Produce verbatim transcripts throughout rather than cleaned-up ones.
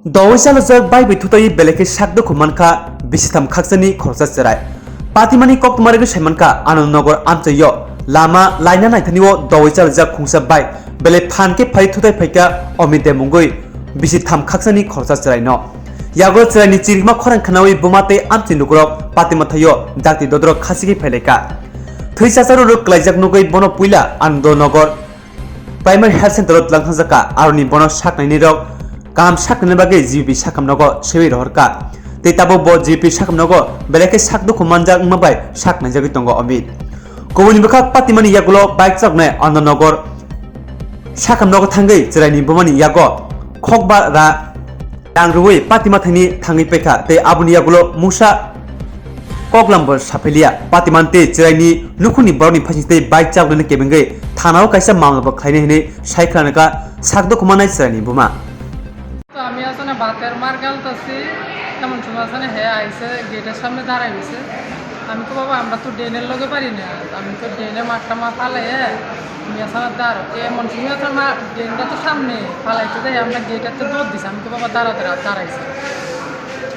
Dowai chalajak bike bai thutwi belai khe sak dukhu mankha bisitham khaksani khoroksa chwrai. Patimani koktwma rwgwi saimankha Anandnagar amchaio lama laina naithani o dowai chalajak khungsa bike belai phan khe phai thutai phaikha Omit de mungwi bisitham khaksani khoroksa chwraino. Yago chwraini chirikma khorang khnawi buma tei amchai lukurok patimani thaio dakti dodorok khachigwi phailaikha. Thwi chacharo rwk klaijak nugwi bono puila Anandnagar Primary Health Center o twlang thangjakha, aroni bono saknaini rok kaham saknaini bagwi G B P sakhamnogo sewi rohorkha. Tei tabuk bo G B P sakhamnogo belai khe sak dukhu manjak wngma bai saknaijagwi tongo Omit. Kubuni bwkhak patimani yagulo bike chaloknai Anandnagar sakhamnogo thangwi chwraini bumani yago khokba ra Rang rwui patima thani thangwi paikha tei aboni yagulo mungsa koklam bo saphailiya. Patimani tei chwraini nukhungni borokni phaising tei bike chaloknaino kebengwi thanao kaisa mamla bo khlainai hwnwi sai khwlangkha sak dukhu manai chwraini buma. তো আমি আসলে ভাতের মার গালতাছি, এমন সময় আসলে হে আইসে, গেটের সামনে দাঁড়াই গেছে। আমি তো বাবা, আমরা তো ড্রেনের লগে পারি না, আমি তো ড্রেনে মারটা মা ফালাই, তুমি আসলে দাঁড়াও। এমন সময় আসলে মা ড্রেনটা তো সামনে, ফালাইতে যাই আমরা গেটের তো দৌড় দিছি, আমি তো বাবা দাঁড়া দাঁড়া দাঁড়াইছি।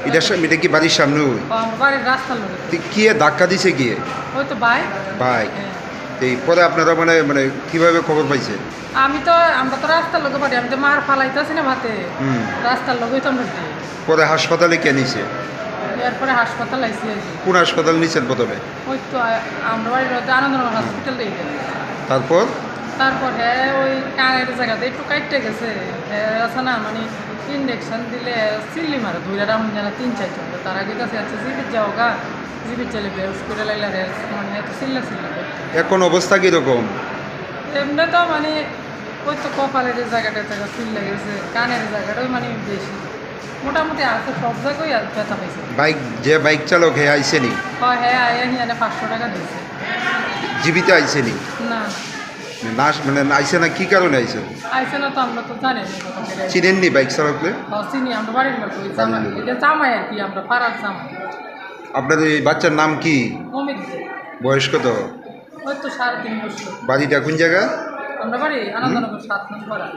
এটা সা-, এটা কি বাড়ির সামনে ওই? ও, আমার বাড়ির রাস্তার লগে। তো কে ধাক্কা দিছে কে? ওই তো ভাই। ভাই। হ্যাঁ। এই পরে আপনারা মানে, মানে কিভাবে খবর পাইছে? আমি তো, আমরা তো রাস্তার লগে বাড়ি, আমি তো মার ফালাইতেছি না ভাতে, হুম। রাস্তার লগেই তো আমরা উঠি। পরে হাসপাতালে কে নিছে? এরপরে হাসপাতাল আইসি আর কি। কোন হাসপাতাল নিছেন প্রথমে? ওই তো, আ-, আমরা বাড়ির মধ্যে আনন্দনগর হসপিটাল দিয়ে গেল। তারপর? তারপর হ্যাঁ, ওই কানের জায়গাতে একটু কাটতে গেছে, হ্যাঁ, আছে না, মানে ইঞ্জেকশন দিলে সিল্লি মারে, ধুইরা রাখুন যেন তিন চারজন, তো তারা কি কাছে আছে, জিবির যাওগা, জিবির চাইলে বেউস করে লাইলা রে, মানে এত সিল্লা সিল্লি করে। এখন অবস্থা কিরকম? এমনি তো মানে ওই তো কপালের এই জায়গাটা, জায়গা ফুল লেগেছে, কানের জায়গাটাও মানে বেশি। মোটামুটি আছে, সব জায়গায় আর ব্যথা পাইছে। বাইক, যে বাইক চালক, হে আইসেনি? হয়, হ্যাঁ, আয়া হিয়ানে পাঁচশো টাকা দিছে। জীবিত আইসেনি? না। না, মানে আইসে না, কি কারণে আইসে? আইসে না তো, আমরা তো জানি না কোথা থেকে আইসে। চিনেননি বাইক চালককে? হ্যাঁ, চিনি, আমরা বাড়ির লোক, ওই বাড়ির জামাই, লোক। এটা জামাই আর কি, আমরা পাড়ার জামাই। আপনার এই বাচ্চার নাম কি? অমিত দে। বয়স কত? ওই তো সাড়ে তিন বছর। বাড়িটা কোন জায়গা? আমরা বাড়ি আনন্দনগর সাত নম্বর পাড়া।